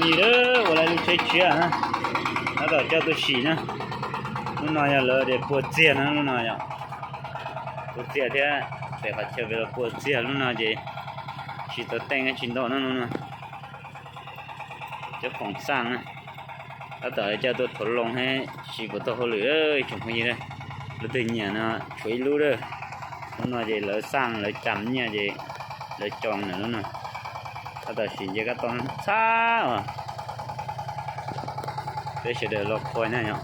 Đi đó, ở đây lúc thấy chia hả? Nó bảo cho tôi chỉ nhá. Lúc nào nhà lỡ để cua chia nó, lúc nào nhở? Cua chia thế, để phải chia về là cua chia, lúc nào vậy? Chỉ tao tên cái trình độ nó, nó, nó. ເຈົ້າຂອງຊ່າງນະ ລາວຕ້ອງໃຫ້ເຈົ້າຕົວທົນລົງໃຫ້ ຊິບໍ່ຕົກຫົວເຫຼືອເດີ ຈົ່ງພະຍາເດີ ລາວໄດ້ເຫຍື່ອນະ ຊ່ວຍລູກເດີ ນ້ອຍເດ ລາວສ້າງ ລາວຈຳເຫຍື່ອເດ ລາວຈອງນະ ລາວນະ ລາວຕ້ອງຊິເຫຍື່ອກັບຕອນເຊົ້າ ເດີຊິເດີ ລໍຄອຍນະເນາະ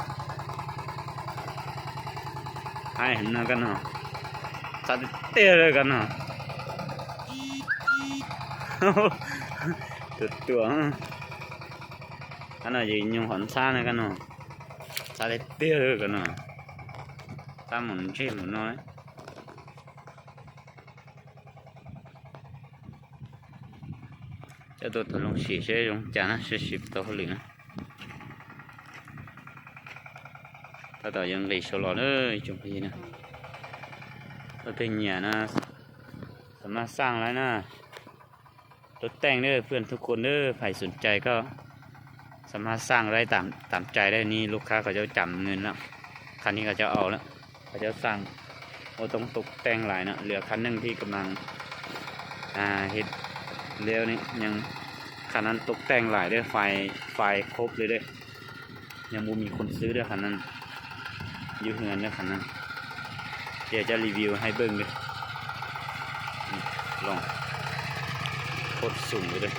ໃຫ້ເຫັນໜ້າກັນເນາະ ສາດເຕະເລີຍກັນເນາະ. ຕົວ ຕົວ ອັນນັ້ນຢູ່ຍົງຫົນຊ້ານະກັນເນາະ ສາເລເຕີກັນເນາະ ຕາໝູນເຈໝູນ້ອຍ ເຈົ້າຕົວໂຕລົງສີເຊລົງຈານະ ເຊສິບໂຕເລີຍນະ. ຕາຕາຍັງໄດ້ສະຫຼອດເອີຍ ຈຸງພີນະ ປະເພນີນະ ສາມາດສ້າງໄດ້ນະ ຕົກແຕ່ງເດີເພື່ອນທຸກຄົນເດີ ໃຜສົນໃຈກໍສາມາດສ້າງໄດ້ຕາມ ຕາມໃຈໄດ້ ນີ້ລູກຄ້າເຂົາເຈົ້າຈຳເງິນແລ້ວ ຄັນນີ້ເຂົາເຈົ້າເອົາແລ້ວ ເຂົາເຈົ້າສ້າງ ບໍ່ຕ້ອງຕົກແຕ່ງຫຼາຍເນາະ ເຫຼືອຄັນໜຶ່ງທີ່ກຳລັງ ອ່າ ເຮັດແລ້ວນີ້ ຍັງ ຄັນນັ້ນຕົກແຕ່ງຫຼາຍເດີ ໄຟ ໄຟຄົບເລີຍເດີ. ຍັງບໍ່ມີຄົນຊື້ເດີຄັນນັ້ນ ຢູ່ເຮືອນເດີຄັນນັ້ນ ດຽວຈະຣີວິວໃຫ້ເບິ່ງເດີ ອືມ ລອງ ໂຄດສູງເລີຍເດີ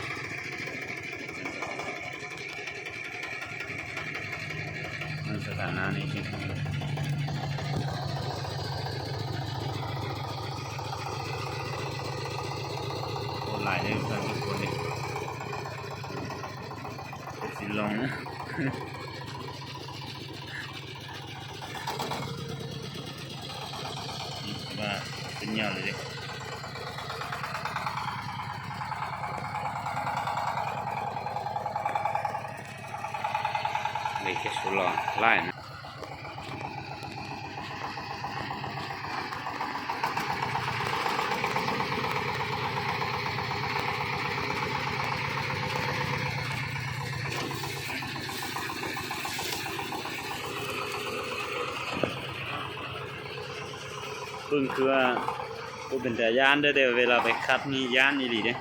ມັນສະຖານະນີ້ຊິ ໂຄດຫຼາຍເດີເພື່ອນທຸກຄົນເດ. ເປັນສີລອງນະ ນີ້ຖືວ່າເປັນຍາວເລີຍເດ້ ເລກແຄ່ສູນລອງຫຼາຍນະ. ເບິ່ງຄືວ່າບໍ່ເປັນຕາຢ້ານເດີ ແຕ່ເວລາໄປຂັບນີ້ຢ້ານອີ່ຫຼີເດ້.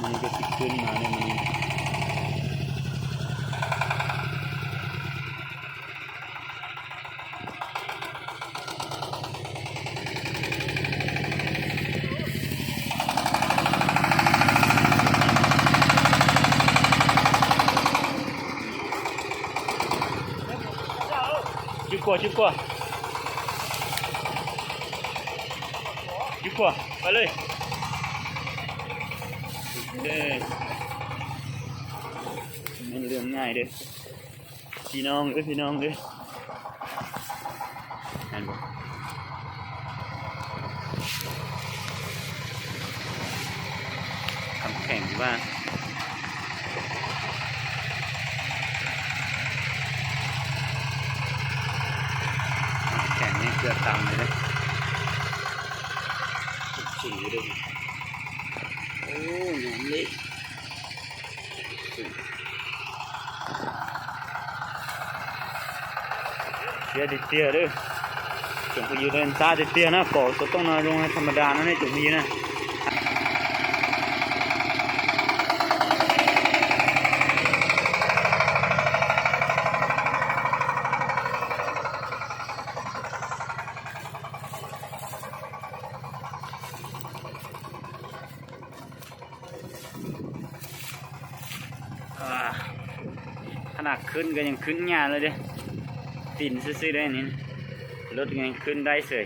ມັນກໍຊິຂຶ້ນມາໃນມັນ ຈຸດກວ່າ ຈຸດກວ່າ ຈຸດກວ່າ ໄປເລີຍ ເອີ ມັນເລື່ອງງ່າຍເດ້ ພີ່ນ້ອງເອີຍ ພີ່ນ້ອງເອີຍ ແມ່ນບໍ່? ຄຳແຂງທີ່ວ່າ ແຂງນີ້ເກືອບຕຳເລີຍເດ້ ສູງຢູ່ເດ້ ໂອ້ ຍາມເລກ ເຊຍຕິດເຕຍເດີ ຈົງພະຍຸເດີນຊ້າຕິດເຕຍນະ ກໍຕົວຕ້ອງນອນລົງໃຫ້ທຳມະດານະ ໃນຈົງພະຍຸນະ. ອ່າ ຂະໜາດຂຶ້ນກໍຍັງຂຶ້ນຍາກເລີຍເດ້ ຕີນຊື່ໆໄດ້ນີ້ ລົດຍັງຂຶ້ນໄດ້ເສີຍ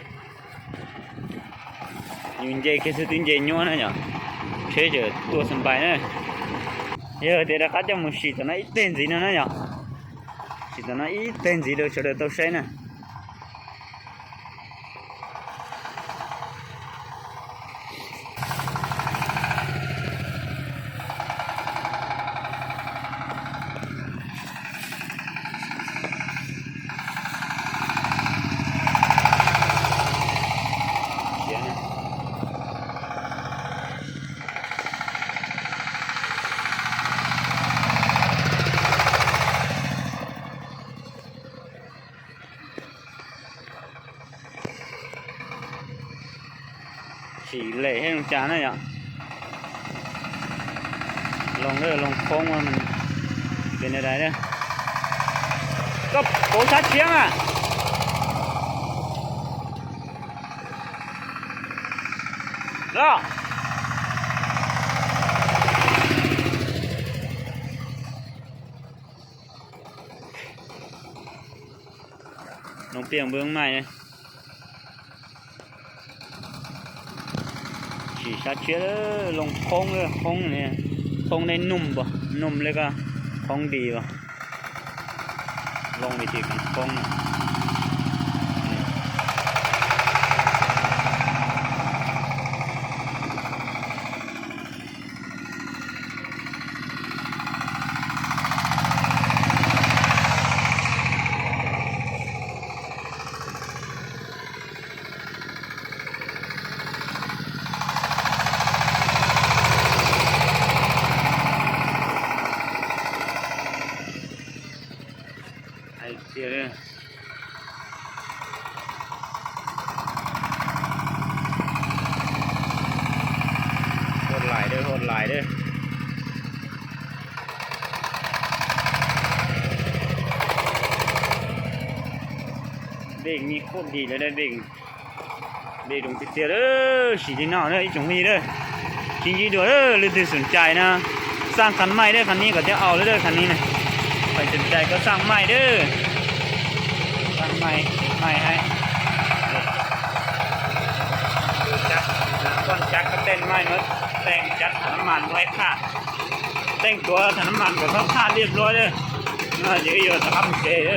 ຍືນເຢ ເຄສຕິນເຢຍໂຍນະຫຍັງ ເຊເຈີຕົວສຳບາຍນະ ເຢ ເດລະຄັດຈະໝູຊີຕະນະອີເຕັນຊີນະຫຍັງ ຊີຕະນະອີເຕັນຊີເດີ ເຊເດີໂຕໄຊນະ. ເ ອີກເລີຍໃຫ້ລຸງຈານນະ ຢາກລອງເດີ ລອງໂຄ້ງວ່າມັນເປັນແນວໃດເດີ. ກໍໂປຊັດຊຽງອະ ລອ ລອງປ່ຽນເບິ່ງໃໝ່. ຊິຊັດເຈນເດີ ລົງໂຄ້ງເດີ ໂຄ້ງນີ້ ໂຄ້ງໄດ້ນຸ່ມບໍ່ ນຸ່ມ ແລ້ວກໍໂຄ້ງດີບໍ່ ລົງໄປທີ່ໂຄ້ງ. ໄອເສຍເດີ ໂຫດຫຼາຍເດີ ໂຫດຫຼາຍເດີ. ເບຣກນີ້ໂຄດດີເລີຍເດີ ເບຣກ ເບຣກດົງເຕຍເດີ ສີດີນອນເດີ ອີຈົງມີເດີ ຈິງຈີໂດເດີ. ຫຼືທີ່ສົນໃຈນະ ສ້າງຄັນໃໝ່ເດີ ຄັນນີ້ກໍຈະເອົາເລີຍເດີ ຄັນນີ້ນະ ໃຜສົນໃຈກໍສັ່ງໃໝ່ເດີ ສັ່ງໃໝ່ ໃໝ່ໃຫ້. ຈັກ ກ່ອນຈັກກໍແຕ່ງໃໝ່ໝົດ ແຕ່ງຈັກ ຖັງນ້ຳມັນບໍ່ໃຫ້ຂາດ ແຕ່ງຕົວຖັງນ້ຳມັນກໍຕ້ອງຂາດລຽບຮ້ອຍເດີ. ເອີ ເດີ ເດີ ສະພາບເສຍເດີ.